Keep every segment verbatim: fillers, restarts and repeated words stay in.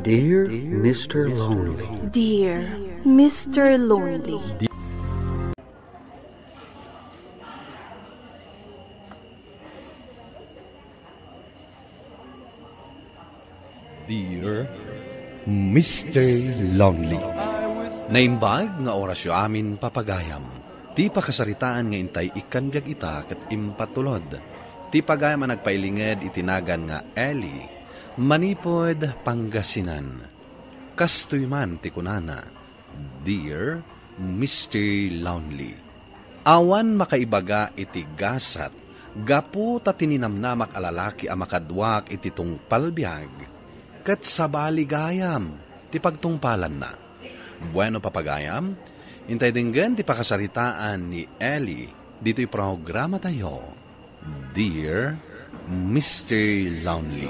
Dear Mister Lonely. Dear Mister Lonely. Dear Mister Lonely. Naimbag nga orasyo amin, papagayam. Ti pakasaritaan nga intay ikkan biag ita ket impatulod. Ti pagayam a nagpailinged iti nagan nga Ellie, manipud Pangasinan. Kastoy man ti kunana, Dear Mister Lonely, awan makaibaga iti gasat gapu ta tininamnamak a lalaki a makaduak iti tungpal biag, ket sabali gayam ti pagtungpalanna. Bueno, papagayam, intay denggen ti pakasaritaan ni Ellie ditoy programatayo. Dear Mister Lonely.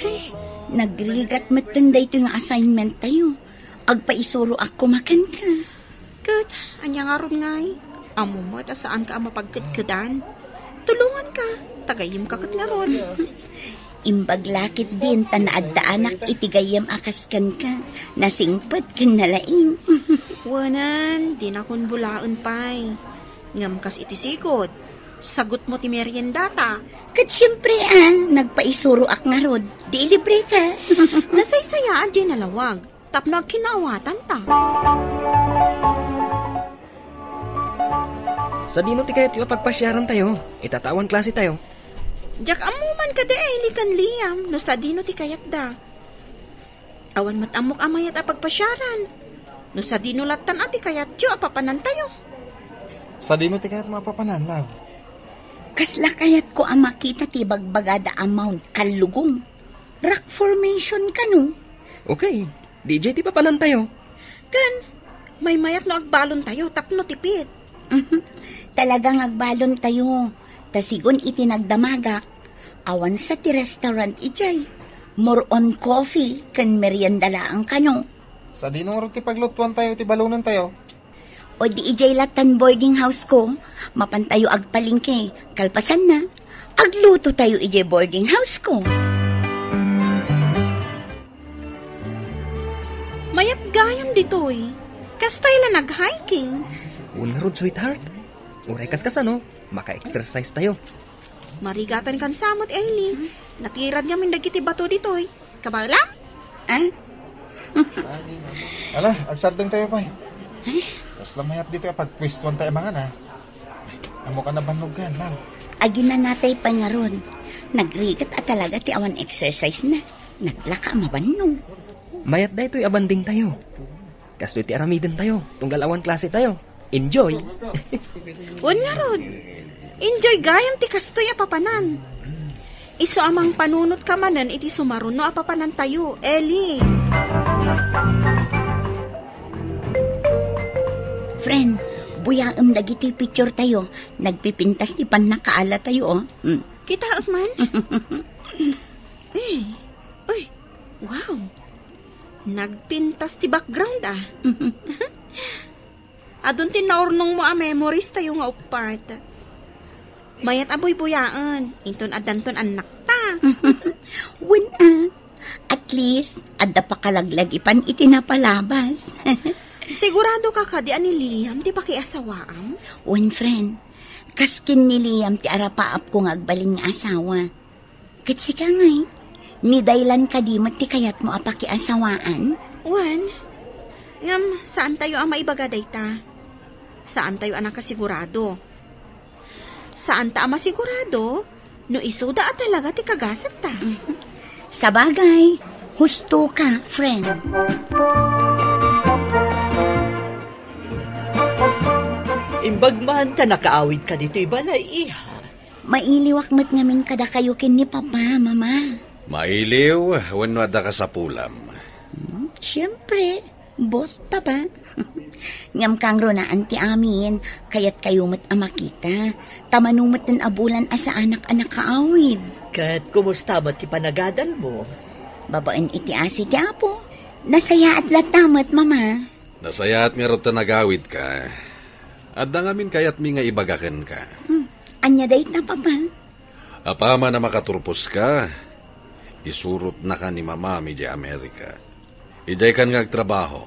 Ay, nagrigat metten daytoy nga assignment tayo. Agpaisuroak koma kenka. Ket, ania ngarud ngay? Ammo met a saanka a mapagkedkedan. Tulonganka, ta gayyemka ket ngarud. Imbag la ketdin ta naaddaanak iti gayyem a kas kenka. Nasingpet ken nalaing. Wen, dinakon bulaen pay. Ngem kas iti sigud, sagutmo ti meriendata. Ket siempre, a, nagpaisuroak ngarud, di ilibreka. Nasaysayaan diay nalawag, tapno agkinnaawatanta. Sadino ti kayatyo a pagpasiarantayo? Ita ta awan klasetayo. Diak ammo man kadi Ellie ken Liam no sadino ti kayatda. Awan met ammok a mayat a pagpasiaran. No sadino lattan a ti kayatyo a papanantayo? Sadino ti kayatmo a papanan, love? Kasla kayatko a makita ti bagbagada a Mount Kallugong. Rock formation kano? Okay, D J ti papanantayo. Ken, maymayat no agbalontayo tapno tipit. Mhm. Talagang agbalontayo. Ta sigun iti nagdamagak, awan sa ti restaurant idiay. More on coffee ken merienda laeng kano. Sadino ngarud ti paglutuantayo iti balonentayo? O di idiay lattan boarding house ko, mapantayo agpalengke. Kalpasanna, aglutotayo idiay boarding house ko. Mayat gayam ditoy. Kastay la nag-hiking. Wen ngarud, sweetheart. Uray kaskasano, maka-exercise tayo. Marigatankan sa met, Ellie. Natirad ngamin dagiti bato ditoy. Kabaelam? Ah? Ala, agsardengtayo pay. Ay? Kasla mayat ditoy a pagpuestuantayo a mangan, a. Ammok a nabannogkan, love. Aginanatay pay ngarud. Nagrigat a talaga ti awan exercise na. Naglaka a mabannog. Mayat daytoy a bandingtayo. Kastoy ti aramidentayo, tunggal awan klasetayo. Enjoy. Wen ngarud, enjoy gayam ti kastoy a papanan. Isu a mangpanunotka manen iti sumaruno a papanantayo, Ellie. Friend, buyaem dagiti picture tayo. Nagpipintas ti pannakaalatayo, o. Hmm. Kitaem man? Eh, uy, wow. Nagpintas ti background, a. Adun ti naurnongmo a memories tayo nga uppat. Mayat a buybuyaen, inton addanton annakta. Wen, a. At least, adda pakalaglagipan iti napalabas. Siguradoka kadi a ni Liam ti pakiasawaam? Wen, friend. Kas ken ni Liam ti arapaapko nga agbalin nga asawa. Ket sika ngay, ni Daylan kadi met ti kayatmo a pakiasawaan? Wen, ngem saantayo a maibaga dayta. Saantayo a nakasigurado. Saanta a masigurado no isuda a talaga ti kagasatta. Sabagay, husto ka, friend. Imbag man ta nakaawidka ditoy balay, iha. Mailiwak met ngamin kadakayo ken ni Papa, Mama. Mailiw wenno adda kasapulam? Hmm, siempre, both, Papa. Ngem kangrunaan ti amin, kayatkayo met a makita. Ta mano met a bulan a saanak a nakaawid. Ket kumusta met ti panagadalmo? Babaen iti asi ti Apo. Nasayaat latta met, Mama. Nasayaat ngarud ta nagawidka. Adda ngamin kayatmi nga ibaga kenka. Hmm. Ania dayta, Papa? Apaman a makaturposka, Isurotnaka ni Mamam idiay Amerika. Idiaykan nga agtrabaho.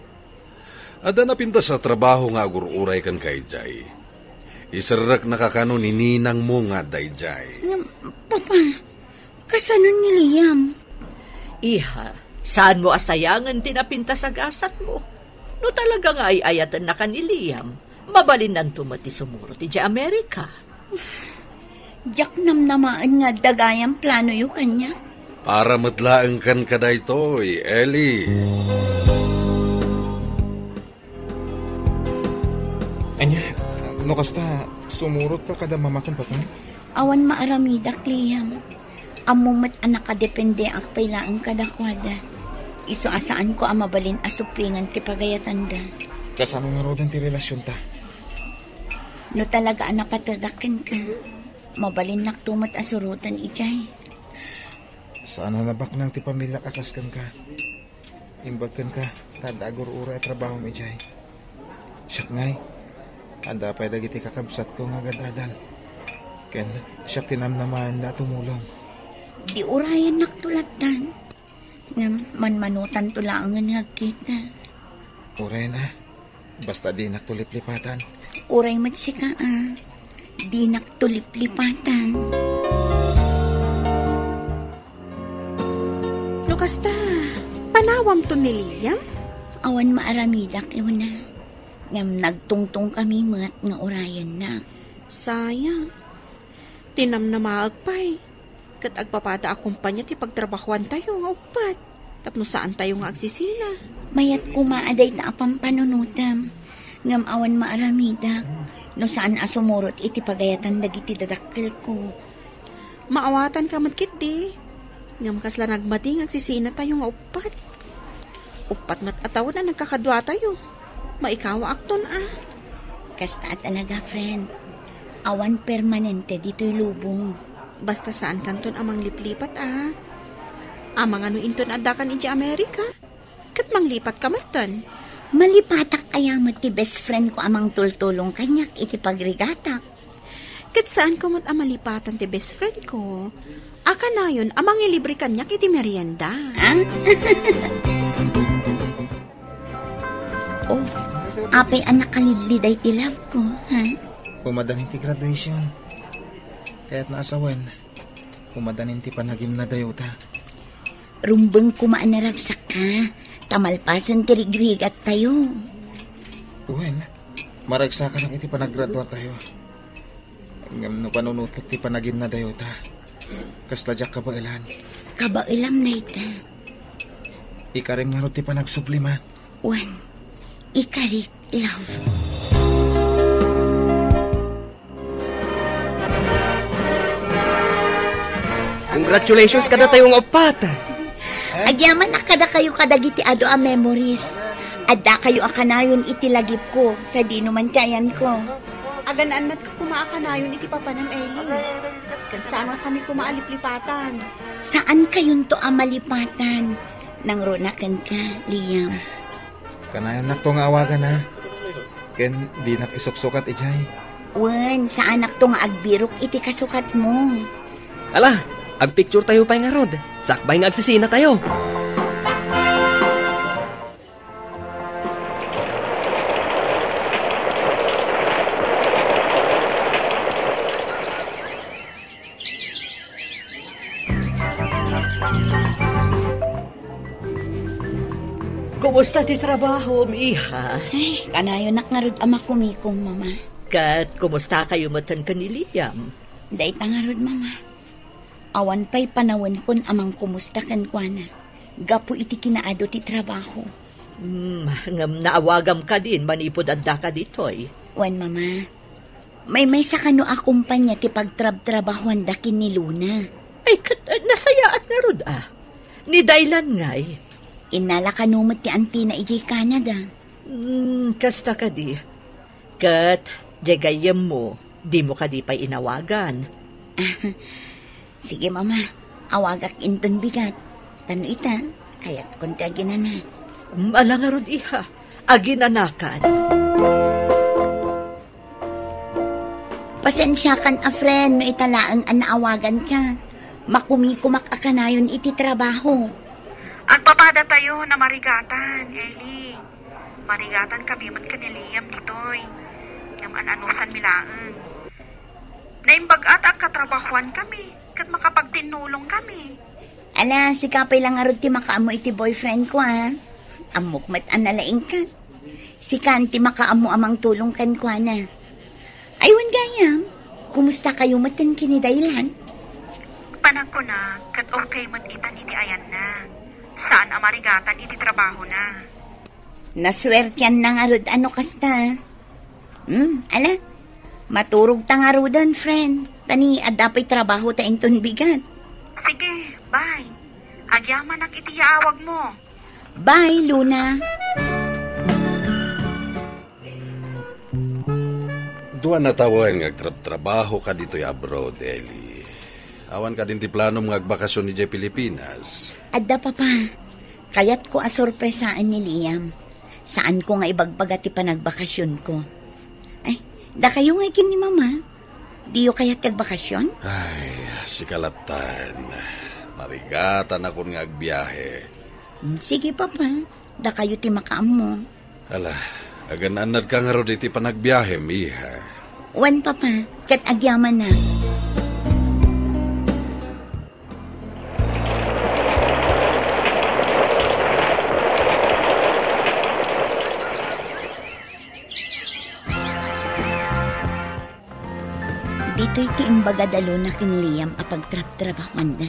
Adda napintas a trabaho nga agur-uray kenka idiay. Iserreknaka kano ni ninangmo nga adda idiay. Ngem, Papa, kasano ni Liam? Iha, saanmo a sayangen ti napintas a gasatmo. No talaga nga ay-ayatennaka ni Liam, mabalinnanto met ti sumurot idiay Amerika. Diak namnamaen nga adda gayam planoyo kaniak. Para met laeng kenka daytoy, Ellie. Ania, no kasta, sumurotka kada mama ken papa? Awan maaramidak, Liam. Ammom met a nakadependeak pay laeng kadakuada. Isu a saanko a mabalin a suplengan ti pagayatanda. Kasano ngaruden ti relasionta? No talaga a napategak kenka, mabalinnakto met a suroten idiay. Saan a nabaknang ti pamiliak a kas kenka. Imbag kenka, ta adda agur-uray a trabahom idiay. Siak ngay, adda pay dagiti kakabsatko nga agad-adal. Ken siak ti namnamaenda a tumulong. Di urayennakto lattan. Ngem manmanotanto laengen nga agkita. Uray na. Basta dinakto liplipatan. Uray met sika, a. Dinakto liplipatan. No kasta, panawamto ni Liam? Awan maaramidak, Luna. Ngem nagtungtongkami met nga urayennak. Sayang. Tinamnamaek pay. Ket agpapada a kompania ti pagtrabahoantayo nga uppat tapno saantayo nga agsisina. Mayat koma a dayta a pampanunotem, ngem awan maaramidak no saan a sumurot iti pagayatan dagiti dadakkelko. Maawatanka met ketdi, ngem kasla nagmadi nga agsisinatayo nga uppat. Uppat met a tawen a nagkakaduatayo. Maikawaakton a. Kasta a talaga, friend. Awan permanente ditoy lubong. Basta saankanton a mangliplipat a. Amangan no inton addakan idiay Amerika, ket manglipatka metten. Malipatak aya met ti best friend ko a mangtultulong kaniak iti pagrigatak? Ket saanko met a malipatan ti best friend ko a kanayon a mangilibre kaniak iti merienda. Ah? Oh, apay a nakalidliday ti love ko, ha? Umadanin ti graduation. Kayatna a sawen, umadanin ti panaginna dayota. Rumbeng koma a naragsakka, ta malpasen ti rigrigattayo. Wen, maragsakanak iti panagraduatayo. Ngem no panunotek ti panaginna dayota, kasla diak kabaelan. Kabaelam dayta. Ikarim ngarud ti panagsublima. Wen, ikarik, love. Congratulations kadatayo nga uppat. Agyamanak kadakayo kadagiti adu a memories. Addakayo a kanayon iti lagipko, sadino man ti ayanko. Agan-annadka koma a kanayon iti papanem, Ellie. Ken saankami koma a liplipatan. Saankayonto a malipatan. Nangruna kenka, Liam. Kanayonnakto nga awagan, ha? Ken dinak isuksukat idiay. Wen, saanakto nga agbirok iti kasukatmo. Ala, agpicturetayo pay ngarud. Sakbay nga agsisinatayo. Kumusta ti trabahom, iha? Ay, kanayonak ngarud a makumikom, Mama. Ket kumustakayo metten ken ni Liam? Dayta ngarud, Mama. Awan pay panawenkon a mangkumusta kenkuana gapu iti kinaadu ti trabaho. Hmm, ngem naawagam kadin manipud addaka ditoy? Wen, Mama. Maymaysa kano a kompania ti pagtrabtrabahoanda ken ni Luna? Ay, ket, eh, nasayaat ngarud, a. Ni Dylan ngay? Innala kano met ti antina idiay Canada? Hmm, kasta kadi. Ket, diay gayyemmo, dimo kadi pay inawagan? Sige, Mama. Awagak inton bigat. Ta no ita, kayatkon ti aginanak. Ala ngarud, iha. Aginanakan. Pasensiakan a friend no ita laeng a naawaganka. Makumikumak a kanayon iti trabaho. Agpapadatayo a marigatan, Eli. Marigatan kami met ken ni Liam ditoy. Ngem an-anusanmi laeng. Naimbag-at a agkatrabahoan kami, ket makapagtinnulong kami. Ala, sika pay la ngarud ti makaammo iti boyfriend ko, a. Ammok met a nalaingka. Sika ti makaammo a mangtulong kenkuana. Ay, wen gayam, kumusta kayo met ken ni Daylan? Panagkuna, ket okay met itan iti ayanna. Saan a marigatan iti trabahona. Nasuertianna ngarud a no kasta. Hmm, ala. Maturogta ngaruden, friend. Ta ni adda pay trabahota inton bigat. Sige, bye. Agyamanak iti yaawagmo. Bye, Luna. Dua a tawen nga agtrabtrabahoka ditoy abroad, Eli. Awan kadin ti planom nga agbakasyon idiay Pilipinas? Adda, Papa. Kayatko a sorpresaen ni Liam. Saanko nga ibagbaga ti panagbakasyonko. Ay, dakayo ngay ken ni Mama? Diyo kayat ti agbakasyon? Ay, sika lattan. Marigatanakon nga agbiahe. Hmm, sige, Papa. Dakayo ti makaammo. Ala, agan-annadka ngarud iti panagbiahem, iha. Wen, Papa, ket agyamanak. Ditoy ti imbaga da Luna ken Liam a pagtrabtrabahuanda.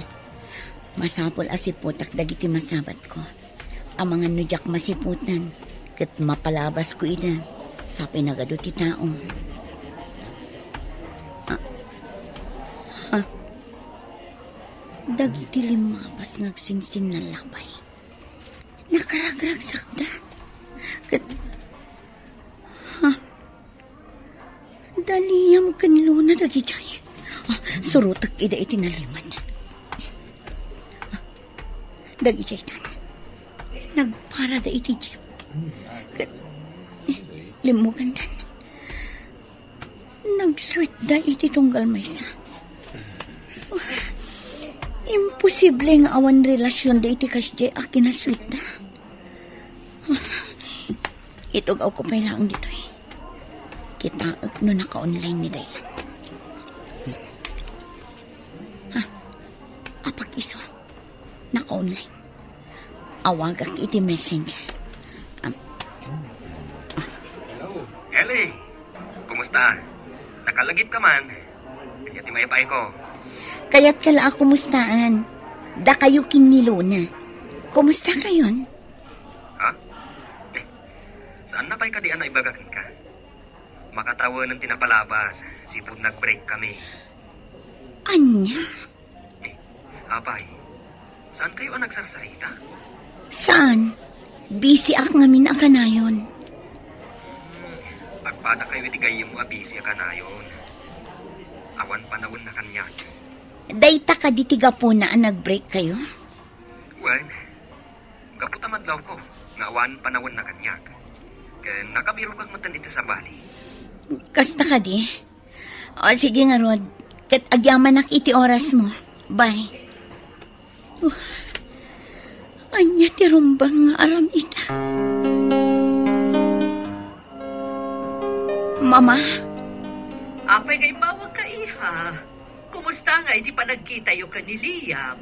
Masapul a siputak dagiti masabatko. Amangan no diak masiputan, ket mapalabasko ida, sapay nagadu ti tao. Ah, ha? Dagiti limmabas nga agsinsinnalabay. Nakaragragsakda. Ket, ha? Da Liam ken Luna dagidiay. Ah, surotek ida iti nalimed. Ah, dagidiay tan. Nagparada iti jeep. Ket, eh, limmugandan. Nagsweetda iti tunggal maysa. Ah, imposible nga awan relasionda iti kasdiay a kinasweetda. Ah, itugawko pay laeng ditoy. Kitaek no naka-online ni Daylan. Ha? Apag-isu. Naka-online. Awagak iti messenger. Am- Hello, Eli. Kumusta? Nakalagipka man. Ania ti maipayko? Kayatka la a kumustaan. Dakayo ken ni Luna. Kumusta kayon? Ha? Eh, saan na pay kadi a naibaga kenka? Makatawen ti napalabas, sipud nag-break kami. Ania? Eh, apay, saan kayo a nagsarsarita? Saan? Busy ak ngamin a kanayon. Agpada kayo iti gayyemmo a busy a kanayon. Awan panawen na kaniak. Dayta kadi ti gapuna a nag-break kayo? Wen, gapu ta madlawko nga awan panawen na kaniak. Ken nakabirokak metten iti sabali. Kasta kadi? O, sige ngarud. Ket agyamanak iti orasmo. Bye. Oh, ania ti rumbeng nga aramidek? Mama? Apay nga immawagka, iha? Kumusta nga iti panagkitayo ken ni Liam?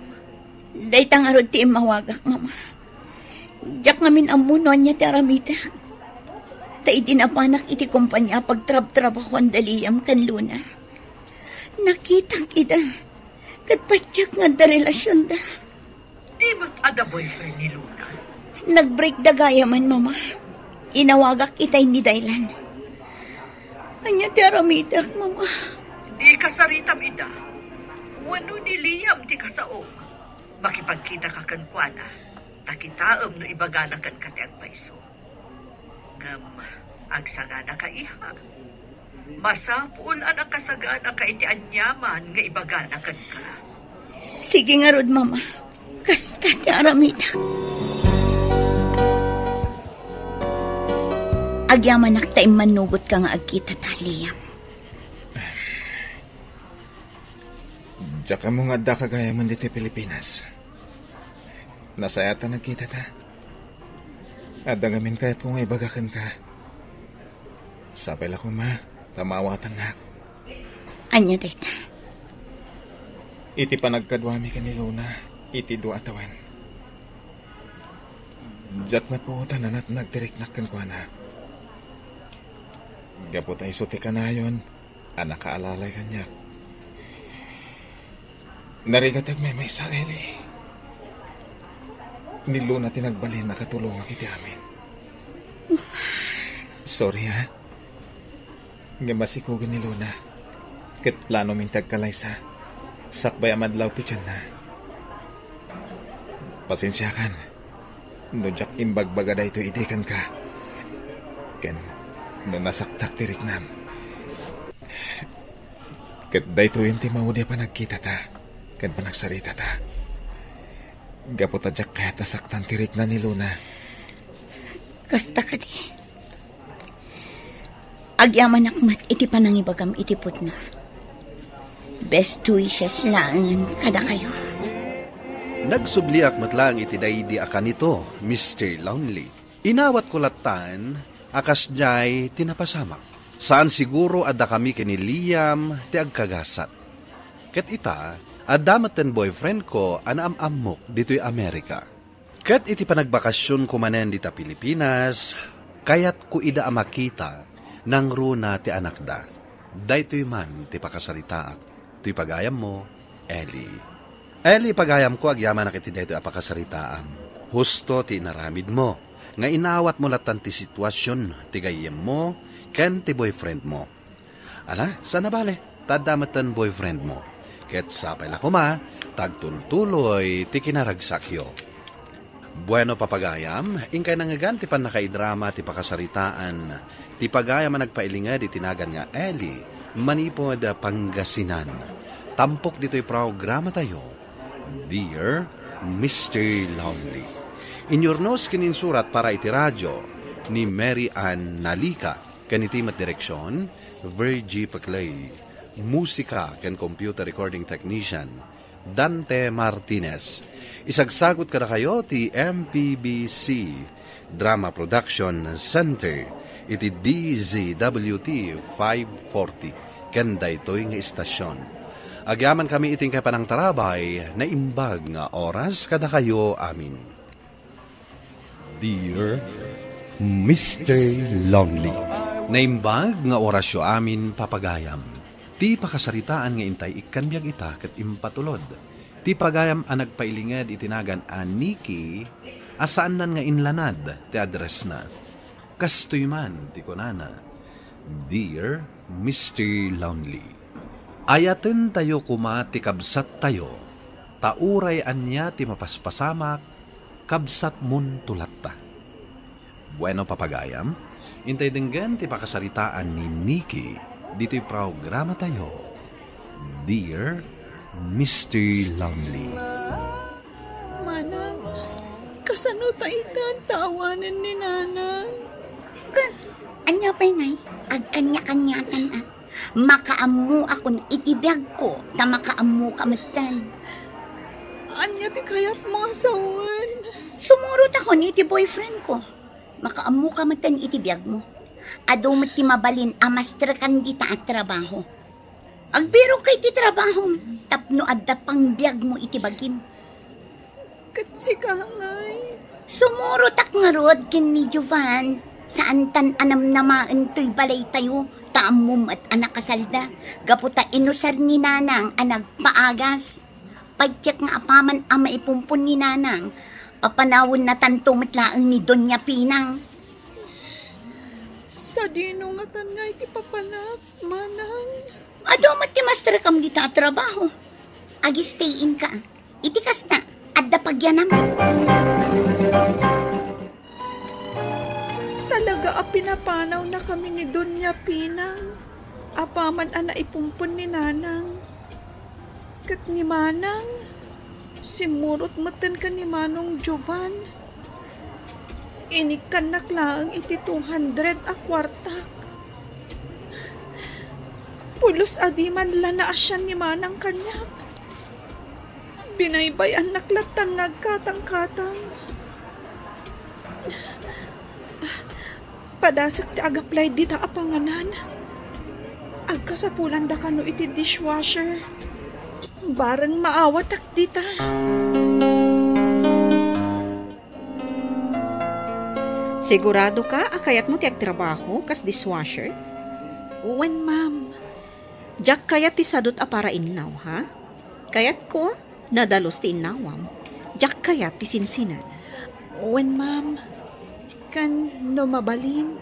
Dayta ngarud ti immawagak, Mama. Diak ngamin ammo no ania ti aramidek. Ta idi napanak iti kompania a pagtrabtrabahoan da Liam ken Luna, nakitak ida. Ket patiek nga adda relasionda. Di met adda boyfriend ni Luna? Nag-break da gayamen, Mama. Inawagak itay ni Daylan. Ania ti aramidek, Mama? Di kasaritam ida. Wenno ni Liam ti kasaom. Makipagkitaka kenkuana, ta kitaem no ibagana kenka ti agpayso. Ngem agsaganaka, iha. Masapul a nakasaganaka iti aniaman nga ibagana kenka. Sige ngarud, Mama. Kasta ti aramidek. Agyamanak ta immannugotka nga agkitata, Liam. Diak ammo nga addaka gayamen ditoy Pilipinas. Nasayaat ta nagkitata. Adda ngamin kayatko nga ibaga kenka. Sapay la koma ta maawatannak. Ania dayta? Iti panagkaduami ken ni Luna iti dua a tawen, diak napuotan a natnag ti riknak kenkuana. Gapu ta isu ti kanayon a nakaalalay kaniak. Narigat ti agmaymaysa, Eli. Ni Luna ti nagbalin a katulongak iti amin. Sorry, ha? Ngem masikugen ni Luna. Ket plano min ti agkalaysa. Sakbay a madlaw ti tianna. Pasensiakan no diak imbagbaga daytoy idi kenka. Ken no nasaktak ti riknam. Ket daytoyen ti maudi a panagkitata ken panagsaritata. Gapu ta diak kayat a saktan ti rikna ni Luna. Kasta kadi. Agyamanak met iti panangibagam iti pudno. Best wishes laengen kadakayo. Nagsubliak met laeng iti daydi a kanito, Mister Lonely. Inawatko lattan a kasdiay ti napasamak. Saan siguro a dakami ken ni Liam ti agkagasat. Ket ita, adda metten boyfriendko a naam-ammok ditoy Amerika. Ket iti panagbakasionko manen dita Pilipinas, kayatko ida a makita nangruna ti anakda. Daytoy man ti pakasaritaak. Toy pagayammo, Eli. Eli, pagayamko, agyamanak iti daytoy a pakasaritaam. Husto ti inaramidmo, nga inawatmo lattan ti situasion ti gayyemmo ken ti boyfriendmo. Ala, saan a bale, ta adda metten boyfriendmo. Ket sapay la koma, ta agtultuloy ti kinaragsakyo. Bueno, papagayam, inkay nangngegan ti pannakaidrama ti pakasaritaan ti pagayam a nagpailinged iti nagan nga Eli manipud Pangasinan. Tampok ditoy programatayo, Dear Mister Lonely. Inyurnos ken insurat para iti radyo ni Mary Ann Nalica, ken iti met direksion, Virgie Paclay. Musika ken computer recording technician, Dante Martinez. Isagsagut kadakayo ti M P B C Drama Production Center iti D Z W T five forty ken daytoy nga istasion. Agyamankami iti inkay panangtarabay, naimbag nga oras kadakayo amin. Dear Mister Lonely. Naimbag nga orasyo amin, papagayam. Ti pakasaritaan nga intay ikkan biag ita ket impatulod. Ti pagayam a nagpailinged iti nagan a Nikki a saannan nga inlanad ti addressna. Kastoy man ti kunana, Dear Mister Lonely. Ayatentayo koma ti kabsattayo, ta uray ania ti mapaspasamak, kabsatmonto latta. Bueno, papagayam, intay denggen ti pakasaritaan ni Nikki ditoy programatayo, Dear Mister Lonely. Manang, kasano ta ita ta awanen ni Nanang? Ka, ania pay ngay? Agkanya-kanyatan a. Makaammoakon iti biagko, ta makaammoka metten. Ania ti kayatmo a sawen? Sumurotakon iti boyfriendko. Makaammoka metten iti biagmo. Adu met ti mabalin a mastrekan dita a trabaho. Agbirokka iti trabahom tapno adda pangbiagmo iti bagim. Ket sika ngay? Sumurotak ngarud ken ni Jovan. Saantan a namnamaen toy balaytayo, ta ammom met a nakasalda. Gapu ta inusar ni Nanang a nagpaagas. Patiek nga apaman a maipumpon ni Nanang, papanawennatanto met laeng ni Doña Pinang. Sadino ngatan nga iti papanak, Manang? Adu met ti mastrekam dita a trabaho. Agistay-inka. Iti kasta, adda pagyanam. Talaga a pinapanawnakami ni Doña Pinang, apaman a naipumpon ni Nanang. Ket ni Manang, simmurot metten ken ni Manong Jovan. Inikkannak laeng iti two hundred a kuartak. Pulos a di man la naasian ni Manang kaniak. Binaybay-annak lattan nga agkatangkatang. Padasek ti ag-apply dita a panganan. Agkasapulanda kano iti dishwasher. Bareng maawatak dita. Sigurado ka a kayatmo ti agtrabaho kas dishwasher? Wen, ma'am. Diak kayat ti sadut a parainnaw, ha? Kayatko, nadalus ti innawam. Diak kayat ti sinsinad. Wen, ma'am. Ken no mabalin,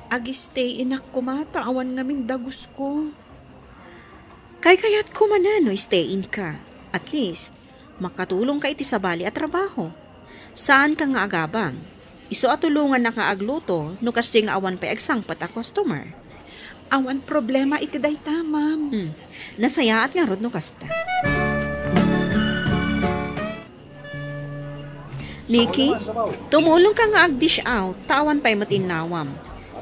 ag-stay-inak koma ta awan ngamin dagusko. Kaykayatko manen no stay-in ka. At least, makatulongka iti sabali a trabaho. Saanka nga agabang. Isu a tulongannak nga agluto no kasdi nga awan pay agsangpet a customer. Awan problema iti dayta, ma'am. Hmm. Nasayaat ngarud no kasta. Nikki, tumulongka nga ag-dish out, ta awan pay met innawam.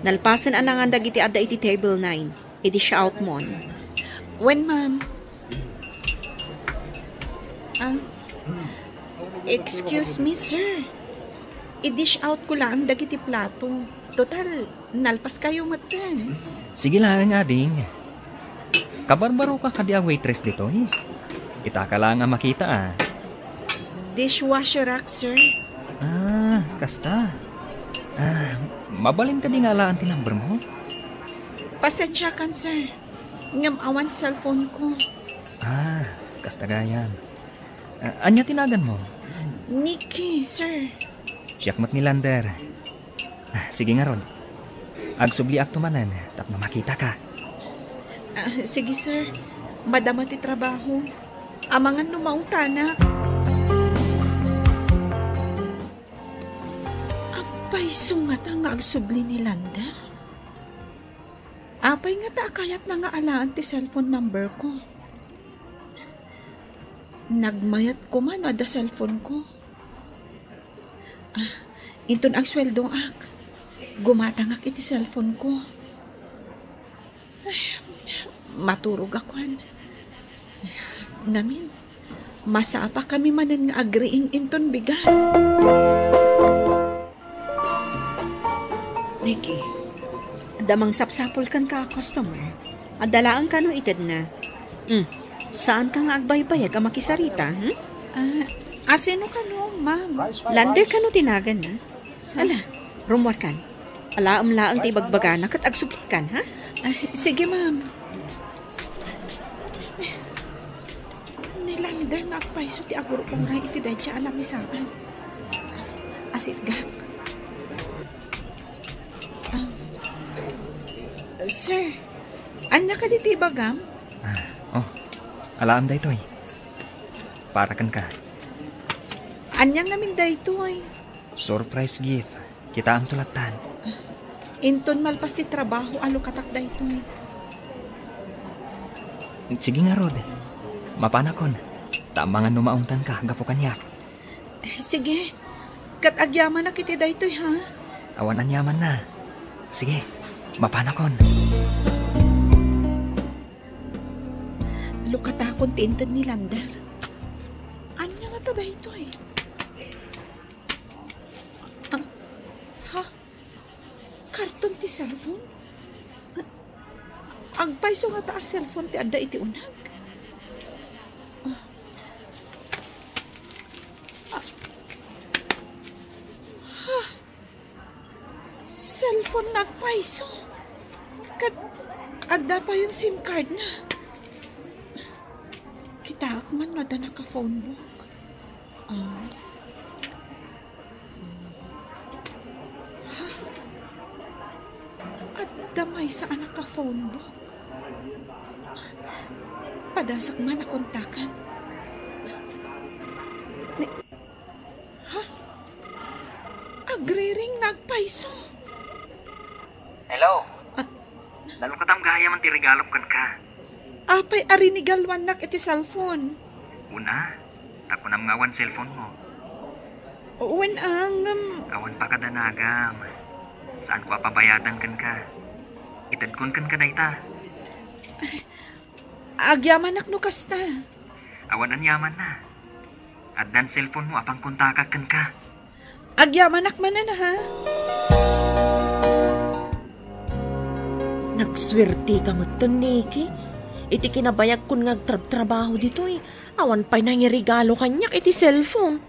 Nalpasen a nangan dagiti adda iti table nine. I-dish out mon. Wen, ma'am. Ah, excuse me, sir. I-dish out ko laeng dagiti plato. Total, nalpaskayo metten. Sige laeng, ading. Kabarbaroka kadi a waitress ditoy? Itaka laeng a makita, a. Dishwasher rack, sir. Ah, kasta. Ah, mabalin kadi nga alaan ti number mo? Pasensiakan, sir. Ngem awan cellphone ko. Ah, kasta gayam. Ah, ania ti nagan mo? Nikki, sir. Siak met ni Lander. Ah, sige ngarud. Agsubliakto manen tapno makitaka. Ah, sige, sir. Madama ti trabaho. Amangan no mautanak. Agpayso ngata nga agsubli ni Lander? Apay ngata a kayatna nga alaan ti cellphone number ko? Nagmayat koma no adda cellphone ko. Ah, inton agsueldoak, gumatangak iti cellphone ko. Ay, maturogakon. Ngamin, masapakami manen nga agriing inton bigat. Nikki, adda mangsapsapul kenka a customer. Adda laeng kano itedna. Hmm, saanka nga agbaybayag a makisarita, hmm? Ah, asino kano, ma'am? Lander kano ti naganna? Ala, rummuarkan. Alaem laeng ti ibagbagana ket agsublikan, ha? Ah, sige, ma'am. Ni Lander nga agpayso ti agur-uray iti dayta a lamisaan. Asitgak. Ah, sir, ania kadi ti ibagam? Ah, oh, alaem daytoy. Para kenka. Ania ngamin daytoy? Surprise gift. Kitaamto lattan. Inton malpas ti trabaho a lukatak daytoy. Sige ngarud. Mapanakon. Ta amangan no maungtanka gapu kaniak. Sige. Ket agyamanak iti daytoy, ha? Awan aniamanna. Sige. Mapanakon. Lukatakon ti inted ni Lander. Ania ngata daytoy? Ah, ha? Karton ti cellphone? Ah, agpayso ngata a cellphone ti adda iti uneg? Ah. Ah. Ha? Cellphone nga agpayso? Ket adda payen SIM card na. Kitaek man no adda naka-phone book. Ah. Ha? Adda maysa a naka-phone book. Padasek man a kontaken. Ni-, ha? Agriring nga agpayso. Hello. Ah. Nalukatam gayam ti regalom kenka. Apay a rinigaluannak iti cellphone? Una, ta kunam nga awan cellphone mo. Wen, ang, um, Awan pa kada nagam. Saanko a pabayadan kenka. Itedkon kenka dayta. Agyamanak no kasta. Awan aniamanna. Addan cellphone mo a pangkontakak kenka. Agyamanak manen, ha? Nagsuerteka metten, Nikki. Iti kinabayagkon nga agtrabtrabaho ditoy, awan pay nangiregalo kaniak iti cellphone.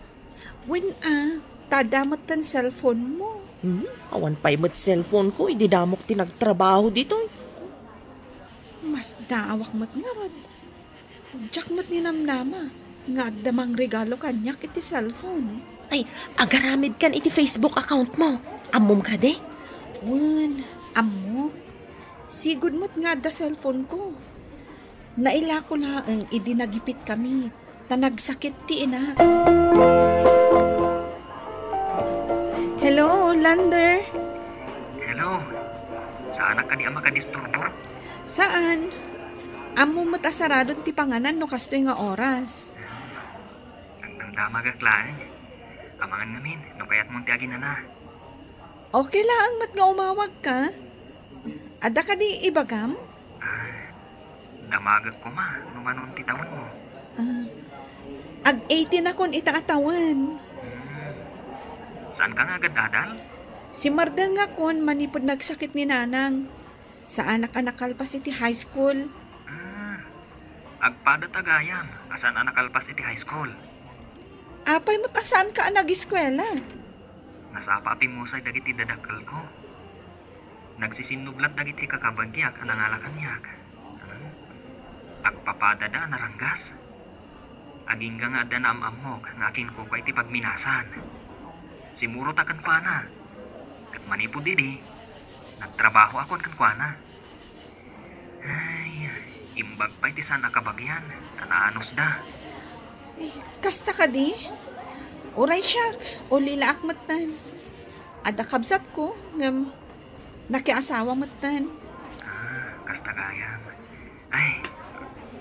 Wen a, ta adda metten cellphone mo. Hmm, awan pay met cellphone ko idi damok ti nagtrabaho ditoy. Masdaawak met ngarud. Diak met ninamnama nga adda mangregalo kaniak iti cellphone. Ay, agaramidkan iti Facebook account mo. Ammom kadi? Wen, ammok. Sigud met nga adda cellphone ko. Nailako laeng idi nagipitkami, ta nagsakit ti inak. Hello, Lander. Hello. Saanak kadi a makadisturbo? Saan? Ammo met a saradon ti panganan no kastoy nga oras. Nagdamdamagak laeng. Amangan ngamin no kayatmon ti aginana. Okay laeng met nga umawagka. Adda kadi ibagam? Ah, damagek koma no manon ti tawenmo. Ah, ag-eighty-nakon ita a tawen. Hmm. Saanka nga agad-adal? Simmardengakon manipud nagsakit ni nanang. Saanak a nakalpas iti high school. Ah, agpada ta gayam a saan a nakalpas iti high school. Apay met a saanka a nag-eskuela? Nasapa a pimmusay dagiti dadakkelko. Nagsisinnublat dagiti kakabagiak a nangala kaniak. Agpapadada a naranggas. Agingga nga adda naam-ammok nga akinkukua iti pagminasan. Simurota kenkuana. Ket manipud idi, nagtrabahoakon kenkuana. Ay, imbag pay ti saan a kabagian, ta naanusda. Eh, kasta kadi? Uray siak, ulilaak metten. Adda kabsatko, ngem nakiasawa metten. Ah, kasta gayam. Ay,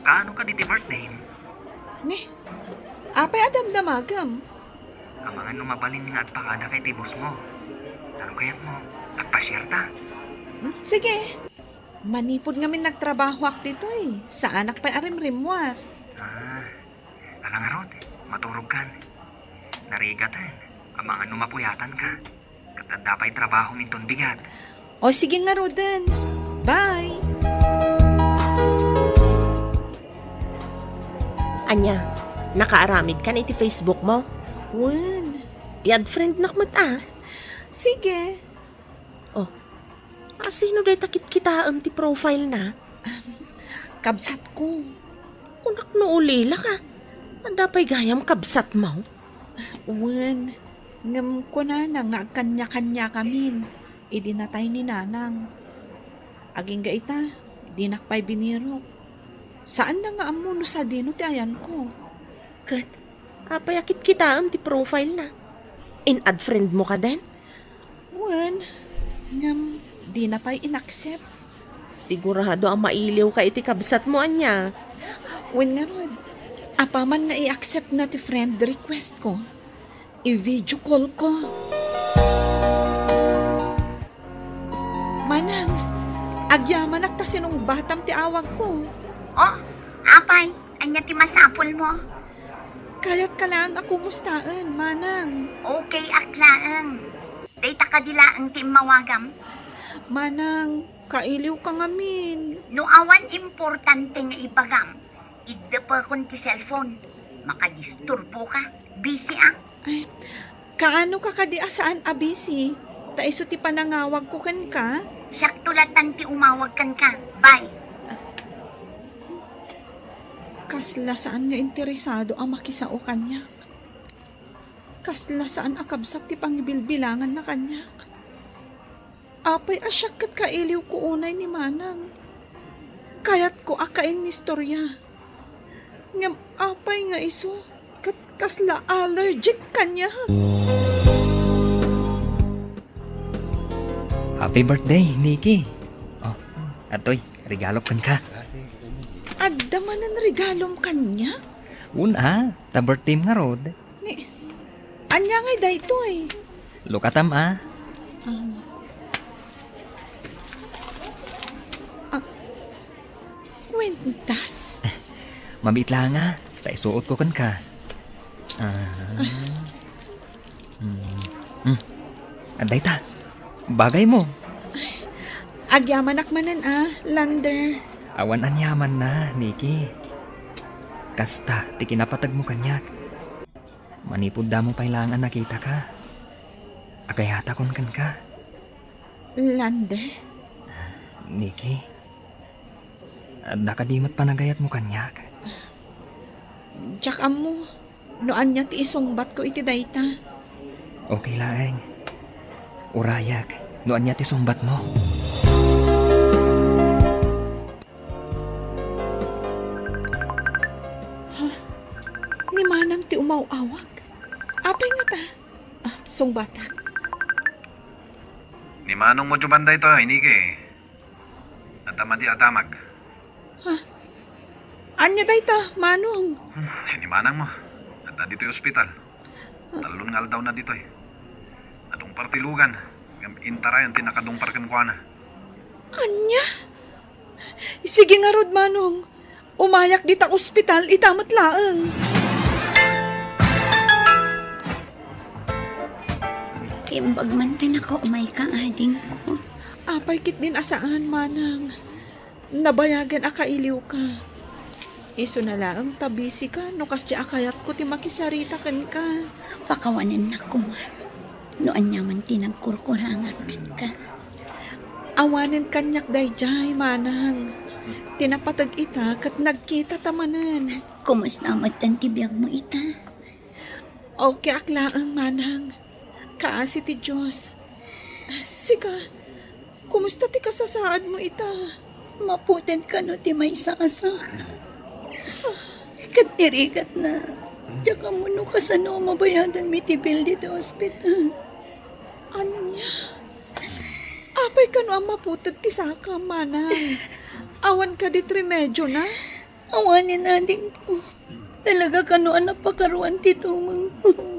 kaano kadi ti birthday? Ni, apay a damdamagem? Amangan no mabalin nga agpakadaka iti boss mo. Ta no kayatmo, agpasiarta. Hmm, sige. Manipud ngamin nagtrabahoak ditoy, saanak pay a rimrimmuar. Ah, ala ngarud, maturogkan. Narigaten, amangan no mapuyatanka. Ket adda pay trabahom inton bigat. O sige ngaruden. Bye! Ania, nakaaramidkan iti Facebook mo? Wen. I-add friendnak met a. Sige. Oh, asino dayta kitkitaem ti profile na? Kabsatko. Kunak no ulilak a. Adda pay gayam kabsatmo? Wen, ngem kunana nga agkaniakaniakamin idi natay ni nanang. Agingga ita, dinak pay binirok. Saanna nga ammo no sadino ti ayanko. Ket, apay a kitkitaem ti profile na? In-add friend mo kaden? Wen, ngem dina pay in-accept. Sigurado a mailiwka iti kabsatmo, ania? Wen ngarud, apaman nga i-accept na ti friend request ko, i-video call ko. Manang, agyamanak ta sinungbatam ti awag ko. Oh, apay, ania ti masapul mo? Kayat ka laeng a kumustaen, manang. Okay ak laeng. Dayta kadi laeng ti immawagam? Manang, kailiw ka ngamin. No awan importante nga ibagam, iddepekon ti cellphone. Makadisturbo ka. Busy ak. Ay, kaano ka kadi a saan a busy? Ta isu ti panangawag ko kenka? Siakto latan ti umawag kenka. Bye. Kasla saan nga interesado a makisao kaniak. Kasla saan a kabsat ti pangibilbilanganna kaniak. Apay a siak ket kailiwko unay ni Manang. Kayatko a kainnistorya. Ngem apay nga isu ket kasla allergic kaniak. Happy birthday, Nikki. Oh, atoy, regalok kenka. Adda manen regalom kaniak? Wen a, ta birthdayem ngarud. Ni, ania ngay daytoy? Lukatam a. Ah. Ah, kuentas? Mabiit laeng a, ta isuotko kenka. Ah. Mm. Mm. Adda ita. Bagaymo. Agyamanak manen a, Lander. Awan aniamanna, Nikki. Kasta ti kinapategmo kaniak. Manipud damo pay laeng a nakitaka, agayatakon kenka. Lander? Nikki, adda kadi met panagayatmo kaniak? Diak ammo no ania ti isungbatko iti dayta. Okay laeng. Urayak no ania ti sungbatmo. Ha? Ni Manang ti umaw-awag? Apay ngata? Ah, sungbatak. Ni Manong mo diay banda ito, Nikki. Adda madi a damag. Ha? Ania dayta, Manong? Hmm, ni Manang mo. Adda ditoy ospital. Tallon nga aldawna ditoy. Nadungpar ti lugan. Ngem intarayan ti nakadungpar kenkuana. Ania? Sige ngarud, Manong. Umayak dita ospital ita met laeng. Imbag man ti nakaumayka, adingko. Apay ketdin a saan, Manang. Nabayagen a kailiwka. Isuna laeng ta busy ka no kasdi a kayatko ti makisarita kenka. Pakawanennak koma no aniaman ti nagkurkurangak kenka. Awanen kaniak daydiay, Manang. Ti napateg ita ket nagkitata manen. Kumusta metten ti biagmo ita? Okay ak laeng, Manang. Kaasi ti Dios. Sika, kumusta ti kasasaadmo ita? Maputed kano ti maysa a saka. Ket ti rigatna, diak ammo no kasano a mabayadanmi ti bill ditoy ospital. Ania? Apay kano a maputed ti saka, Manang? Awan kadi ti remedio na? Awanen, adingko. Talaga kano a napakaruan ti tumengko.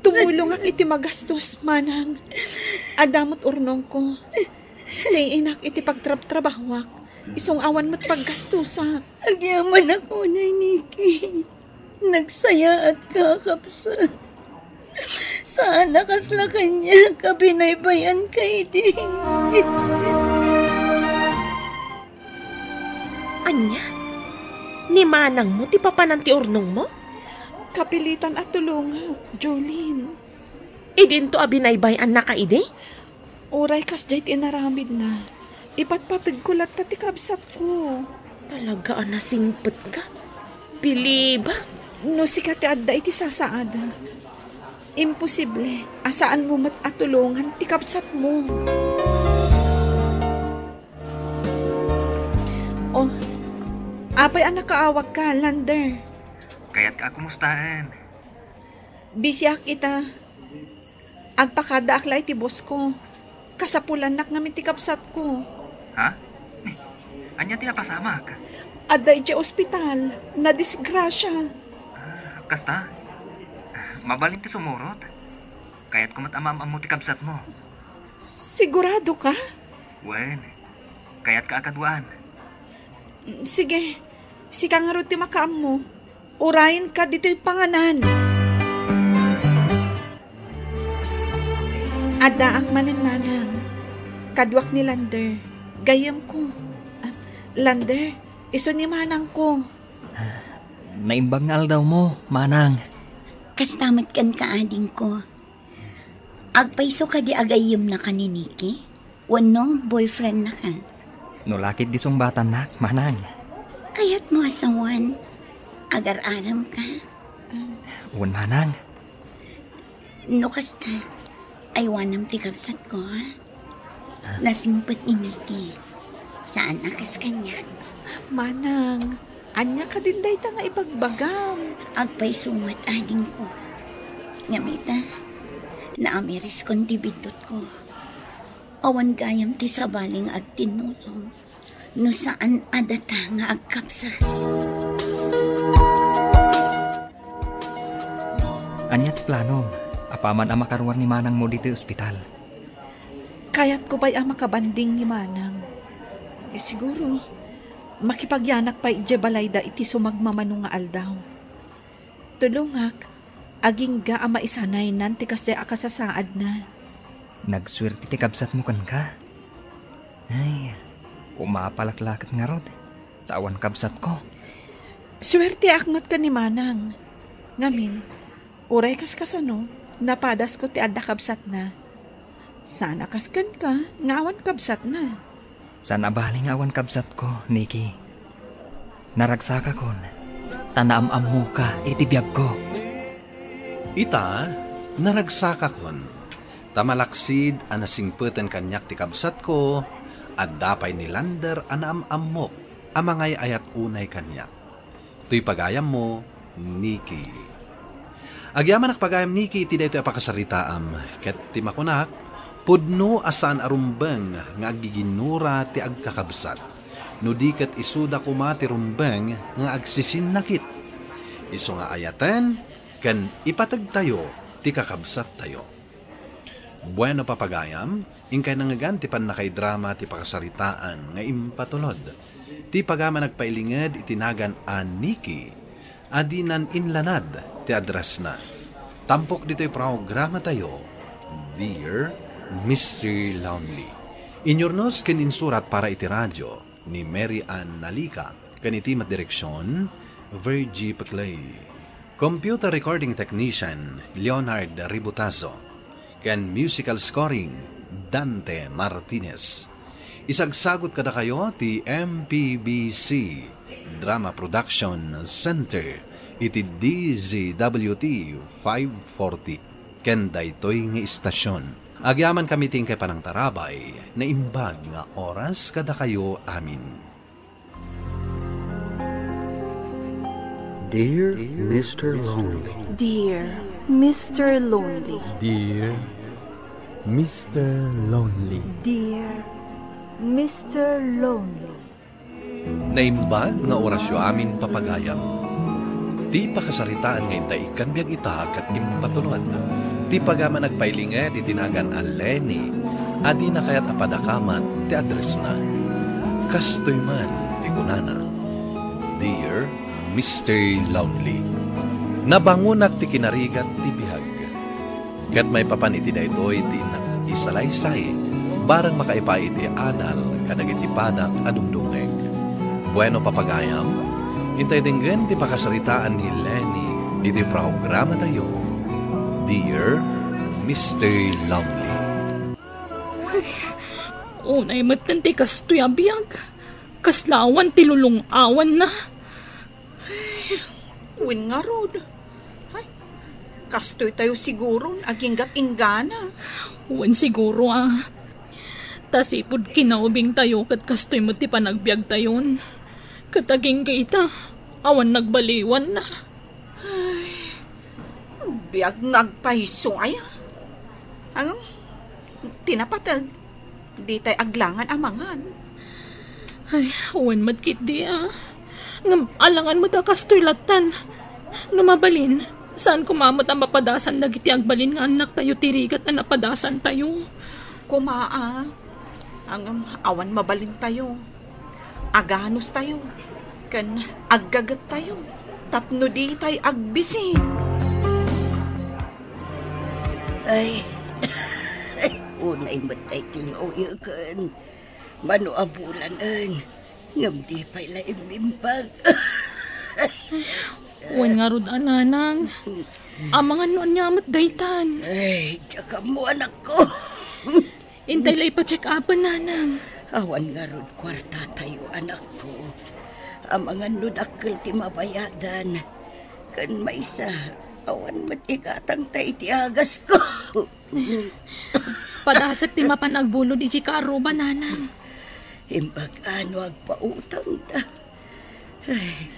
Tumulongak iti magastos, Manang. Adda met urnongko. Stay inak iti pagtrabtrabahoak. Isung awan met paggastosak. Agyamanak unay, Nikki. Nagsayaatka, kabsat. Saan a kasla kaniak a binaybay-anka idi. Ania? Ni manangmo ti papanan ti urnongmo? Kapilitan a tulongak, Jolene. Idinto a binaybay-annaka idi? Uray kasdiay ti inaramidna, ipatpategko latta ti kabsatko. Talaga a nasingpetka. Bilibak. No sika ti adda iti sasaadak, imposible a saanmo met a tulongan ti kabsatmo. Oh, apay a nakaawagka, Lander? Kayatka a kumustaen. Bisiak ita. Agpakadaak la iti boss ko. Kasapulannak ngamin ti kabsatko. Ha? Ni, ania ti napasamak? Adda idiay ospital. Nadisgrasia. Ah, kasta? Mabalin ti sumurot. Kayatko met a maam-ammo ti kabsatmo. Sigurado ka? Wen, kayatka a kaduaan. Sige, sika ngarud ti makaammo. Urayenka ditoy panganan. Addaak manen, manang. Kaduak ni Lander. Gayyemko. Ah, Lander, isu ni manangko. Naimbag nga aldawmo, manang. Kasta met kenka, adingko. Agpayso kadi a gayyemnaka ni Nikki? Wenno boyfriendnaka? No la ketdi sungbatannak, manang. Kayatmo a sawen, agar-aremka? Wen, manang. No kasta, aywanam ti kabsatko, ha? Nasingpet ni Nikki. Saan a kas kaniak. Manang, ania kadin dayta nga ibagbagam? Agpayso met, adingko. Ngem ita, naamiriskon ti biddutko. Awan gayam ti sabali nga agtinnulong no saan a data nga agkabsat. Ania ti planom, apaman a makaruar ni manangmo ditoy ospital? Kayatko pay a makabanding ni manang. Eh, siguro, makipagyanak pay idiay balayda iti sumagmamano nga aldaw. Tulongak, agingga a maisanaynan ti kasdiay a kasasaadna. Nagsuerte ti kabsatmo kenka. Ay, umapalak la ket ngarud, ta awan kabsatko. Suerteak met ken ni Manang. Ngamin, uray kas kasano, napadasko ti adda kabsatna. Saan a kas kenka nga awan kabsatna. Saan a bale nga awan kabsatko, Nikki. Naragsakakon, ta naam-ammoka iti biagko. Ita, naragsakakon, ta malaksid a nasingpeten kaniak ti kabsatko, adda pay ni Lander a naam-ammok a mangay-ayat unay kaniak. Toy pagayammo, Nikki. Agyamanak pagayam, Nikki, iti daytoy a pakasaritaam, ket ti makunak, pudno a saan a rumbeng nga aggiginnura ti agkakabsat, no di ket isuda koma ti rumbeng nga agsisinnakit. Isu nga ayaten ken ipategtayo ti kakabsattayo. Bueno, papagayam, inkay nangngegan ti pannakaidrama ti pakasaritaan nga impatulod. Ti pagayam a nagpailinged iti nagan a Nikki a dinan inlanad ti addressna. Tampok ditoy programatayo, Dear Mister Lonely. Inyurnos ken insurat para iti radio ni Mary Ann Nalica, ken iti met direksion, Virgie Peclay. Computer recording technician, Leonard Ributazo, ken musical scoring, Dante Martinez. Isagsagut kadakayo ti M P B C Drama Production Center iti D Z W T five forty, ken daytoy nga istasion. Agyamankami ti inkay panangtarabay, naimbag nga oras kadakayo amin. Dear Mister Lonely. Dear Mister Lonely. Dear Mister Lonely. Dear Mister Lonely. Naimbag nga orasyo amin, papagayam. Ti pakasaritaan nga inta ikkan biag ita ket impatulod. Ti pagayam a nagpailinged iti nagan a Lenny a dina kayat a padakamat ti addressna. Kastoy man ti kunana, Dear Mister Lonely, nabangonak ti kinarigat ti biag. Ket maipapan iti daytoy ti innak isalaysay, bareng makaipa iti adal kadagiti padak a dumdumngeg. Bueno, papagayam, intay denggen ti pakasaritaan ni Lenny iti programatayo, Dear Mister Lonely. Unay metten ti kastoy a biag. Kasla awan ti lulung-awanna. Wen ngarud. Ay, kastoy tayo siguron, aginggat inggana. Wen siguro, ah. Ta sipud kinaubingtayo ket kastoy met ti panagbiagtayon. Ket agingga ita, awan nagbaliwanna. Ay, biag nga agpayso aya. Ang, ti napateg, ditay aglangan a mangan. Ay, wen met ketdi, ah. Ngem alangan met a kastoy lattan. No mabalin, saan koma met a mapadasan dagiti agbalin nga annaktayo ti rigat a napadasantayo. Koma, ah. Ang awan mabalintayo. Aganustayo. Ken aggagettayo. Tapno ditay agbisi. Ay, unay met tay kinuyeken. Mano a bulanen, ngem di pay la immimbag. Wen ngarud a, nanang. Amangan no ania met daytan. Ay, diak ammo, anakko. Intay la ipa-check-upen, nanang. Awan ngarud kuartatayo, anakko. Amangan no dakkel ti mabayadan. Ken maysa, awan met igatangta iti agasko. Padasek ti mapan agbulod iti kaarruba, nanang. Imbag a no agpautangda. Ay.